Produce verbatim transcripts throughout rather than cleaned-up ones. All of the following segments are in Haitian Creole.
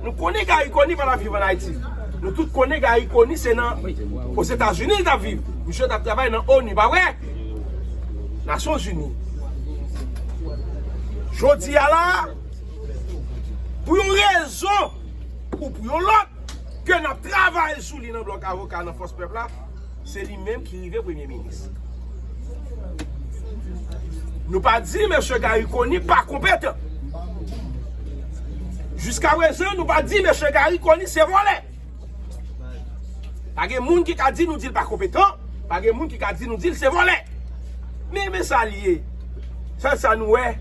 Nou konnen Garry Conille pa t ap viv ann Ayiti. Nou tout konnen Garry Conille se nan Ozetazini li t ap viv. Misye t ap travay nan onu, pa vre? Nasyonzini. Jodi a la, pou yon rezon ou pou yon lòt, ke n ap travay sou li nan blòk avoka nan Fòs Pèp la, se li menm ki rive premye minis. Nou pa di mesye Garry Conille pa konpetan. Jiskaprezan, nou pa di mesye Garry Conille se vòlè. Pa gen moun ki ka di nou di l pa konpetan, pa gen moun ki ka di nou di l se vòlè. Men, men sa l ye. Sèl sa nou wè,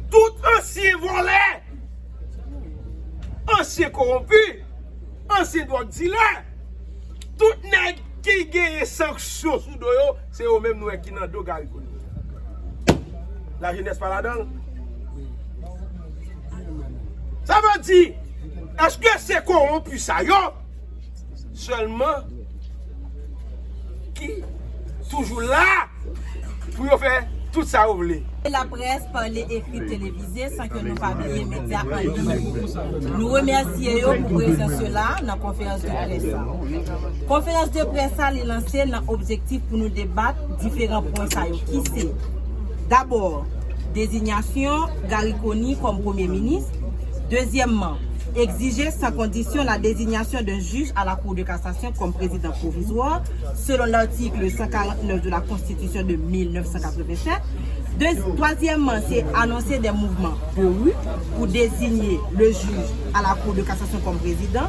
tout ansyen vòlè, ansyen kowonpi, ansyen dwòg dilè, tout nèg ki genyen sanksyon sou do yo, se yo menm nou wè ki nan do Garry Conille. Lajenès pa ladan l. Sa vle di, èske se kowonpi sa yo sèlman ki toujou la pou yo fè tout sa yo vle? Laprès, pale, ekri, televize, san ke nou pa bliye medya an liy. Nou remèsye yo pou prezans yo la nan konferans de près sa. Konferans de près sa, li lanse nan objektif pou nou debat diferan pwen sa yo, ki se, dabò, dezinyasyon Garry Conille kòm premye minis. Dezyèmman, egzije san kondisyon la désignation d'un juge à la Cour de cassation comme président provisoire, selon l'article cent quarante-neuf de la Constitution de mille neuf cent quatre-vingt-sept. De, twazyèmman, se anonse de mouvman de rue pou deziye le juge à la Cour de cassation comme président.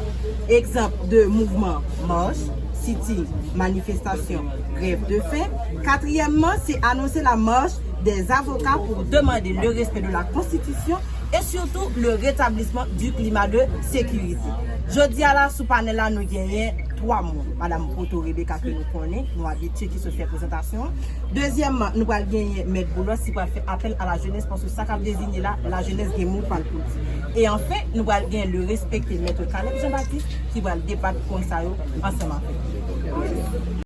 Egzanp de mouvman, mach, sitting, manifestasyon, grèv de fen. Katriyèmman, se anonse la marche des avocats pour demander le respect de la Constitution et surtout le rétablissement du climat de sécurité. Jodi a la, sou panèl la, nou genyen twa moun. Madam Poto Rebecca, ke nou konnen, nou abitye, ki sot fè prezantasyon. Dezyèmman, nou pral genyen Mèt Boulos ki pral fè apèl a la jeunesse, paske sa k ap deziye la, la jeunesse gen mo pa l pou di. E anfen, nou pral gen le respekte Mèt Caleb Jean Baptiste ki pral debat pwen sa yo ansanm avèk nou.